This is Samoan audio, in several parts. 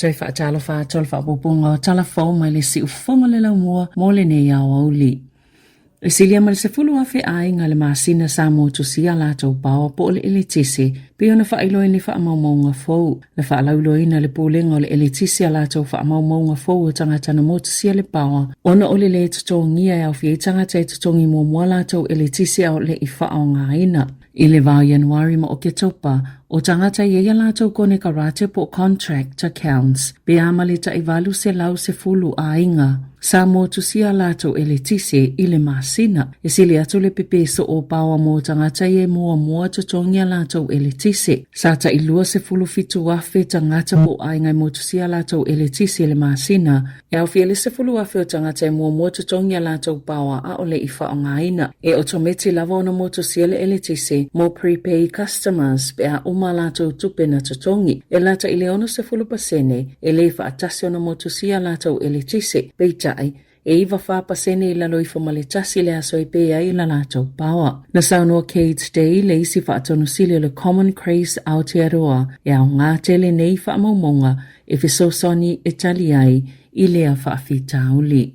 Toe faatalofa atu le faaopoopoga o tala fou mai le siufofoga o le laumua mo lenei aoauli. E silia ma le 10,000 aiga le masina sa motusia latou paoa po o le eletise pei ona faailoa i ni faamaumauga fou. Na faalauiloaina le Pulega o le Eletise a latou faamaumauga fou o tagata na motusia le paoa ona o le lē totogia e aofia ai tagata e totogi muamua latou eletise a o le i faaaogaina. I le va o Ianuari ma Oketopa, o tagata i ai a latou konekarate po o contract accounts pe a ma le tai 810 aiga sa motusia a latou eletise i le masina. E sili atu le pepe soo o paoa mo tagata ia e muamua totogi a latou eletise. Sa tai 27,000 tagata po o aiga e motusia a latou eletise i le masina, E aofia le 10,000 o tagata e muamua totogi a latou paoa a o le i faaaogaina. E otometi lava ona motusia le eletise mo prepaid customers pe a uma a latou tupe na totogi. E lata i le 60% e le faatasi ona motusia a latou eletise, peitai, e 94% i lalo ifo ma le tasi le aso e pē ai la latou paoa. Na saunoa Kate Day, le isi faatonusili o le Common Craze Aotearoa, e aoga tele nei faamaumauga e fesoasoani e tali ai i lea faafitauli.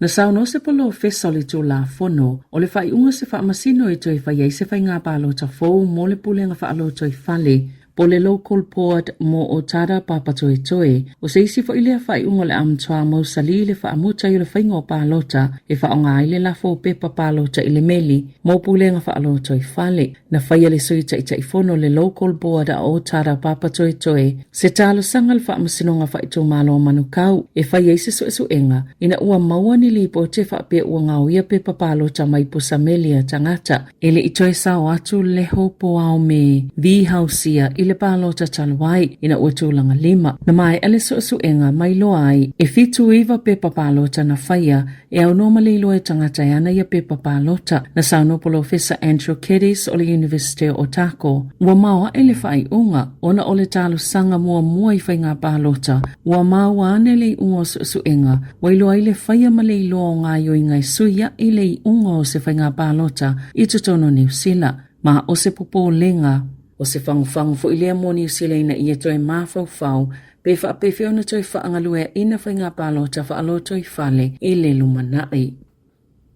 Na saunoa se polofesa o le Tulafono, o le faaiuga se faamasino e toe fai ai se faiga palota fou mo le Pulega Faalotoifale po o le Local Board mo Otada Papatoetoe. O se isi foi lea faaiuga o le a matua mausali le faamuta ai o le faiga o palota e faaaoga ai le lafo o pepa palota i le meli mo Pulega Faalotoifale. Na faia le Sui Taitaifono o le Local Board a Otada Papatoetoe se talosaga i le Faamasinoga Faaitumalo o Manukau e fai ai se suesuega ina ua maua ni lipoti e faapea ua gaoia pepa palota mai pusameli a tagata e le i toe sao atu Leho Poao me Vi Hausia i le palota talu ai ina ua tulaga lima. Na maea le suesuega ma iloa ai e 79 pepa palota na faia E aunoa ma le iloa e tagata e ana ia pepa palota. Na saunoa Polofesa Andrew Geddes o le Iunivesite o Otago, ua maoae le faaiuga ona o le talosaga muamua i faiga palota, ua maua ane le iuga o suesuega, ua iloa ai le faia ma le iloa o gaoioiga e suiaʻi le iuga o se faiga palota i totonu o Niu Sila, ma o se popolega. O se fagufagu foi lea mo Niu Sila ina ia toe mafaufau pe faapefea ona toe faagalueaina faiga palota faalotoifale i le lumanai.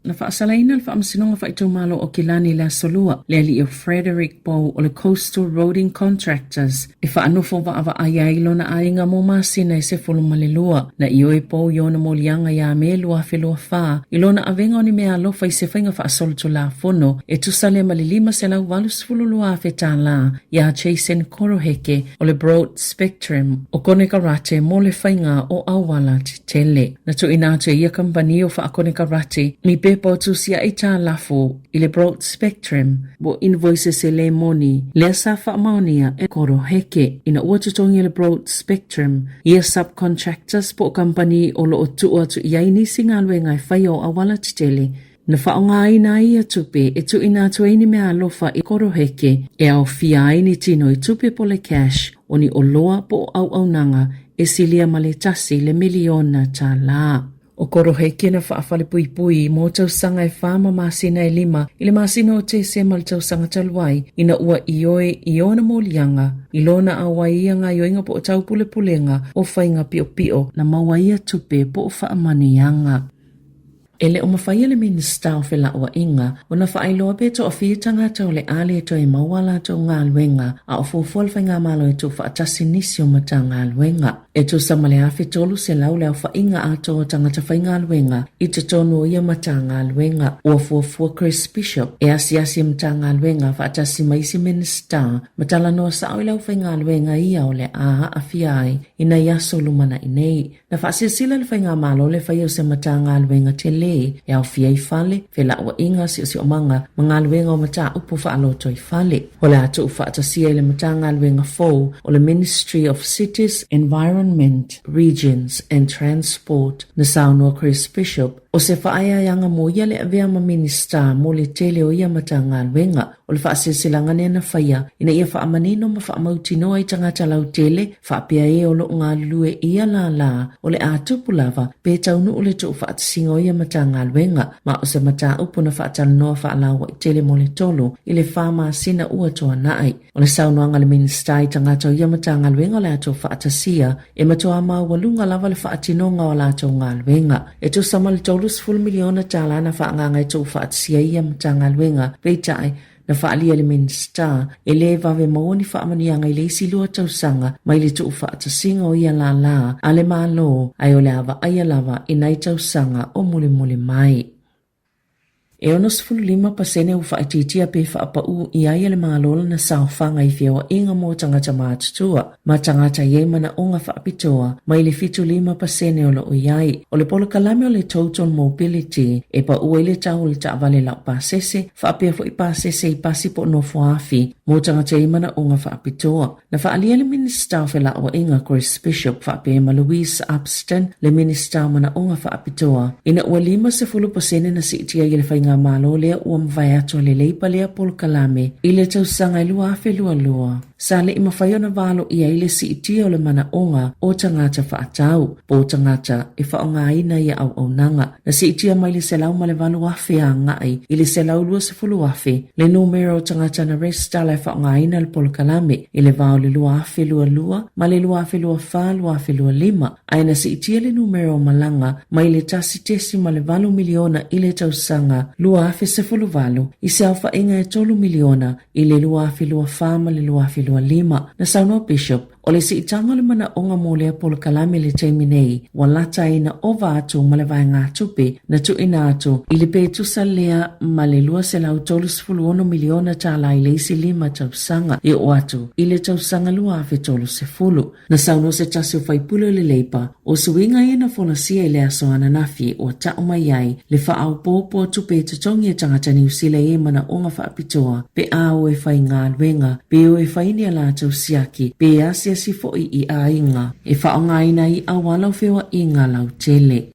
Na faasalaina le Faamasinoga Faaitumalo o Kilani i le Aso Lua, le alii o Frederick Bow o le Coastal Roading Contractors e faanofo vaavaai ai lona aiga mo masina e 12. Na ioe Bow i ona moliaga ia Me 2024 i lona avega o ni meaalofa i se faiga faasolitulafono e tusa lea ma le $582,000 tālā iā Jason Koroheke o le Broad Spectrum o konekarate mō le faiga o auala tetele. Na tuuina atu e ia kamupani o faakonekarate ni pepa o tusiaʻi tālafo i le Broad Spectrum o invoices e lē moni lea sa faamaonia e Koroheke ina ua totogi e le Broad Spectrum ia subcontractors po o kamupani o lo o tuu atu i ai nisi galuega e faia o auala tetele Na faaaogaina ai ia tupe e tuuina atu ai ni mea alofa i koroheke e aofia ai ni tino i tupe po le cash o ni oloa po o auaunaga e silia ma le tasi le miliona tālā. O koroheke na faafalepuipui mo tausaga e whā ma masina e lima i le masina o Tesema le tausaga talu ai ina ua ioe i ona moliaga i lona auai ia gaioiga po o taupulepulega o faiga piopio na maua ia tupe po o faamanuiaga. E le o mafai e le Minisita o Felauaiga ona faailoa pe toafia tagata o le a le toe maua a latou galuega a o fuafua le Faigamalo e tuufaatasi nisi o Matagaluega. E tusa ma le 1,300 le aofaiga atoa o tagata faigaluega i totonu o ia Matagaluega. Ua fuafua Chris Bishop e asiasi e Matagaluega faatasi ma isi Minisita ma talanoa sao i le aufaigaluega ia o le a aafia ai i nai aso lumanai nei. Na faasilasila le Faigamalo le faia o se Matagaluega tele e aofia ai fale, felauaiga, siosiomaga ma galuega o mataupu faalotoifale. O le a tuufaatasia i le Matagaluega fou o le Ministry of Cities, Environment, Regions and Transport, na saunoa Chris Bishop, o se faaeaeaga mo ia le avea ma Minisita mo le tele o ia Matagaluega. O le faasilasilaga lea na faia ina ia faamanino ma faamautinoa i tagata lautele faapea e o lo o galulue i ia lālā o le a tupu lava pe taunuu le tuufaatasiga o ia Matagaluega ma o se mataupu na faatalanoa faalauaitele mo le tolu i le fa masina ua tuanai. O le saunoaga a le Minisita i tagata o ia Matagaluega o le a tuufaatasia e matuā maualuga lava le faatinoga o a latou galuega. E tusa ma le $30 miliona tala na faaagaaga e tuufaatasia ai ia Matagaluega, peitai, na faaalia e le Minisita, e le vave maua ni faamanuiaga i le isi lua tausaga mai le tuufaatasiga o ia lālā a le Malo, ae o le a vaaia lava i nai tausaga o mulimuli mai. E 65% ua faaitiitia pe faapaū i ai e le Malo lana saofaga i feoaiga mo tagata matutua ma tagata i ai manaoga faapitoa mai le 75% o lo o i ai. O le polokalame o le Total Mobility e paū ai le tau o le taavale laupasese faapea foi pasese i pasi po o nofoafi mo tagata i ai manaoga faapitoa. Na faaalia le Minisita o Felauaiga Chris Bishop faapea ma Louise Upston, le Minisita o Manaoga Faapitoa, ina ua 50% na siitia ai e le faigamalo lea ua mavae atu a le Leipa lea polokalame i le tausaga e 2022. Sa le i mafai ona valoia ai le siitia o le manaoga o tagata faatau po o tagata e faaaogaina ia auaunaga. Na siitia mai le 108,000 agai i le 120,000 le numera o tagata na resitala e faaaogaina le polokalame i le va o le 2022 ma le 2024-2025, ae na siitia le numera o malaga mai le 1.8 miliona i le tausaga 2018 i se aofaiga e 3 miliona i le 2024 ma le 2025. Na saunoa Bishop, O le siitaga o le manaoga mo lea polokalame i le taimi nei, ua lata ai na ova atu ma le vaegatupe na tuuina atu i le pe tusa lea ma le $236 miliona tala i le isi lima tausaga e oo atu i le tausaga 2030. Na saunoa se tasi o faipule o le Leipa, o suiga ia na folasia i le aso ananafi ua tau mai ai le faaopoopo o tupe e totogi e tagata Niu Sila i manaoga faapitoa pe a o e faigaluega, pe o e fai ni a latou siaki, pe asiasi foi i aiga e faaaogaina ai auala o feoaiga lautele.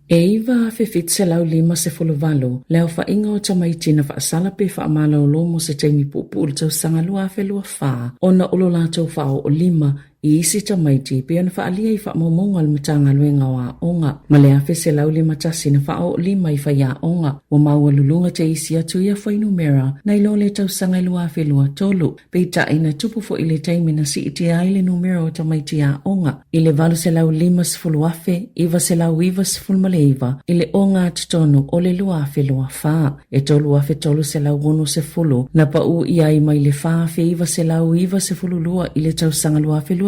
E 9,758 le aofaiga o tamaiti na faasala pe faamalolo mo se taimi puupuu i le tausaga 2024 ona o lo latou faaoo lima i isi tamaiti e pei ona faaalia i faamaumauga a le Matagaluega o Aoga ma le 1151 na faaoo lima i faiaoga ua maualuluga te isi atu ia fuainumera nai lo le tausaga e 2023. Peitai na tupu foi le taimi na siitia ai le numera o tamaiti aoga i le 850,999 i le ogatotonu o le 2024. E 3,360 na pau i ai mai le 4,992 i le tausaga 2023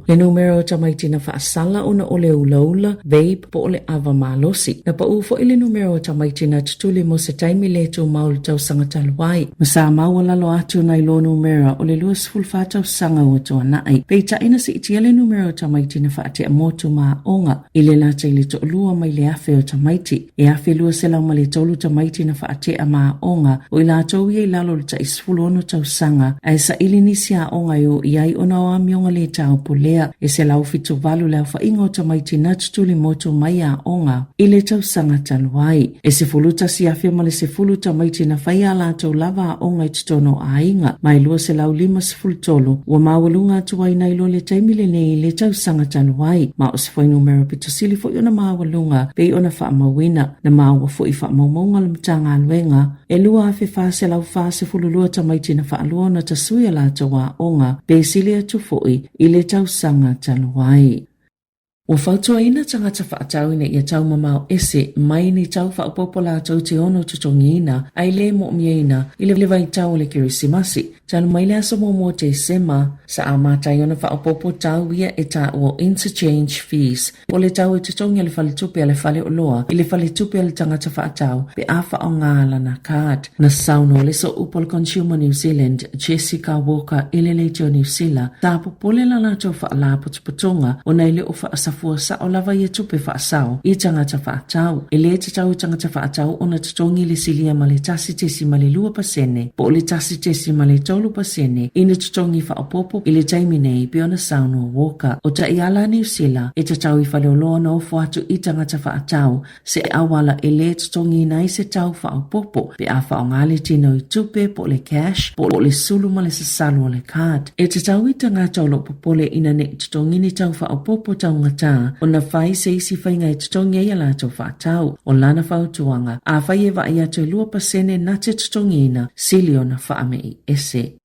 le numera o tamaiti na faasala ona o le ulaula, vape, po o le ava malosi. Na pau foi le numera o tamaiti na tutuli mo se taimi le tumau i le tausaga talu ai, ma sa maualalo atu nai lo numera o le 24 tausaga ua tuanai. Peitai na siitia le numera o tamaiti na faatea motu ma aoga i le lata i le toalua mai le afe o tamaiti. E 1,203 tamaiti na faatea ma aoga, o i latou ia i lalo o le tai 16 tausaga, ae saili nisi aoga e o i ai ona o amioga le taupulea. E 178 le aofaiga o tamaiti na tutuli motu mai aoga i le tausaga talu ai. E 11,010 tamaiti na fai ā latou lava aoga i totonu o aiga, ma e 253 ua maualuga atu ai nai lo le taimi lenei i le tausaga talu ai, ma o se fuainumera pito sili foi ona maualuga pei ona faamauina. Na maua foi i faamaumauga a le Matagaluega, e 2,442 tamaiti na faalua ona tasui a latou aoga, pe sili atu foi i le tausaga talu ai. Ua fautuaina tagata faatau ina ia taumamao ese mai ni tau faaopoopo latou te ono totogiina ae le moomia i le vaitau o le Kerisimasi. Talu mai le aso muamua o Tesema, sa amata ai ona faaopoopo tau ia e taua o interchange fees, po o le tau e totogi a le faletupe a le faleoloa i le faletupe a le tagata faatau pe a faaaoga lana card. Na saunoa le sooupu o le Consumer New Zealand, Jessica Walker i le Leitio Niu Sila, sa popole la latou faalapotopotoga ona e le o faasafua. fua sa'o lava ia tupe fa'asao i tagata fa'atau. E lē tatau i tagata fa'atau ona totogi le silia ma le 1.2% po o le 1.3% i ni totogi fa'aopoopo i le taimi nei pei ona saunoa Walker. O ta'iala a Niu Sila e tatau i faleoloa ona ofo atu i tagata fa'atau se auala e lē totogiina ai se tau faaopoopo pe a faaaoga le tino i tupe po o le cash po o le sulu ma le sasalo o le card. E tatau i tagata o lo o popole ina neʻi totogi ni tau faaopoopo taugatā ona fai se isi faiga e totogi ai a latou faatau. O lana fautuaga, afai e vaai atu e 2% na te totogiina, sili ona faameʻi ese.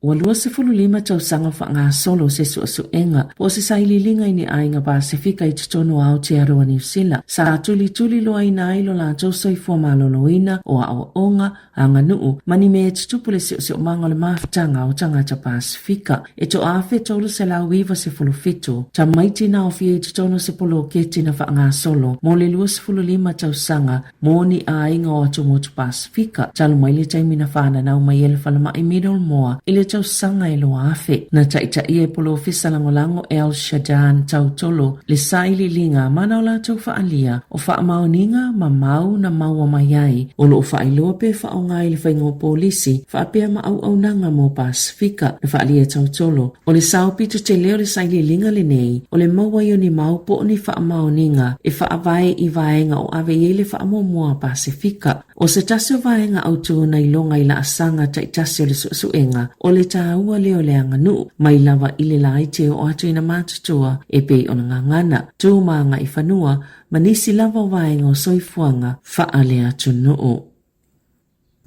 Ua 25 tausaga o faagasolo se suesuega po o se sailiiliga i ni aiga Pasefika i totonu o Aotearoa Niu Sila, sa tulituli loaina ai lo latou soifua maloloina, o aoaoga, aganuu, ma ni mea e tutupu le siosiomaga o le mafutaga o tagata Pasefika. E 1,397 tamaiti na aofia i totonu o se poloketi na faagasolo mo le 25 tausaga Mō ni āinga o Atumotu Pasifika, talu mai le taimi na whānanau mai e le falemai Middlemore i le tausaga e 2000. Na taitaia e Polofesa Lagolago El Shadan Tautolo le sailiiliga ma na o latou faaalia o faamaoniga ma mau na maua mai ai o lo o faailoa pe faaaoga i le faiga o polisi faapea ma auaunaga mo Pasifika. Na faaalia e Tautolo O le sao pito tele o le sailiiliga lenei, o le maua ai o ni mau po o ni faamaoniga e faavae i vaega o ave i ai le faamuamua a Pasefika. O se tasi o vaega autū na iloga i laasaga taitasi o le suesuega, o le tāua lea o le aganuu, mai lava i le laiti e oo atu i na matutua e pei ona gagana, tū ma agaifanua, ma nisi lava o vaega o soifuaga faaleatunuu.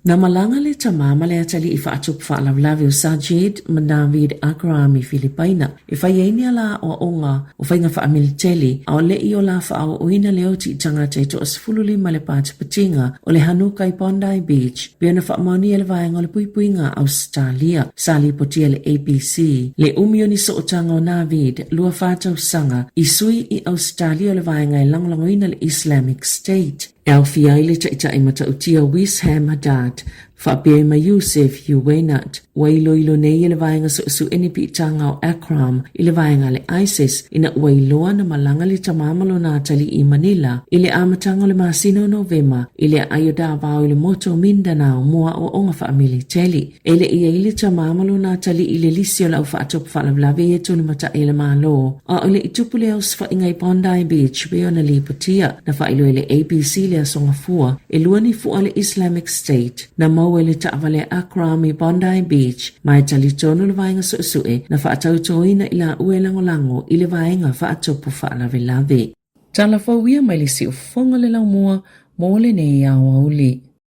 Na malaga le tama ma le atalii faatupu faalavelave o Sajid ma Naveed Akram i Filipaina e fai ai ni ala aoaoga o faiga faamiliteli a o leʻi o la faaoaoina le oti i tagata e toa-15 le patipatiga o le Hanuka i Bondi Beach pei ona faamaonia e le Vaega o le Puipuiga a Ausetalia. Sa lipotia e le ABC le umi o ni sootaga o Naveed, 24 tausaga, i sui i Ausetalia o le vaega e lagolagoina le Islamic State. E aofia ai le taitai matautia Wissam Haddad, faapea ai ma Yousef Uwainat, ua iloilo nei e le vaega suesue ni piitaga o Akram i le vaega a le ISIS ina ua iloa na malaga le tama ma lona atalii i Manila i le amataga o le masina o Novema i le aai o Davao i le motu o Mindanao mo aoaoga faamiliteli. E le i ai le tama ma lona atalii i le lisi o le au faatupu faalavelave ia tulimatai e le Malo, a o le i tupu le osofaiga i Bondi Beach pei ona lipotia, na faailoa e le ABC le Aso Gafua, e lua ni fua a le Islamic State na maua i le taavale a Akram i Bondi Beach, ma e talitonu le vaega suesue na faatautoina i laua e lagolago i le vaega faatupu faalavelave. Tala fou ia mai le siufofoga le laumua mo lenei aoauli.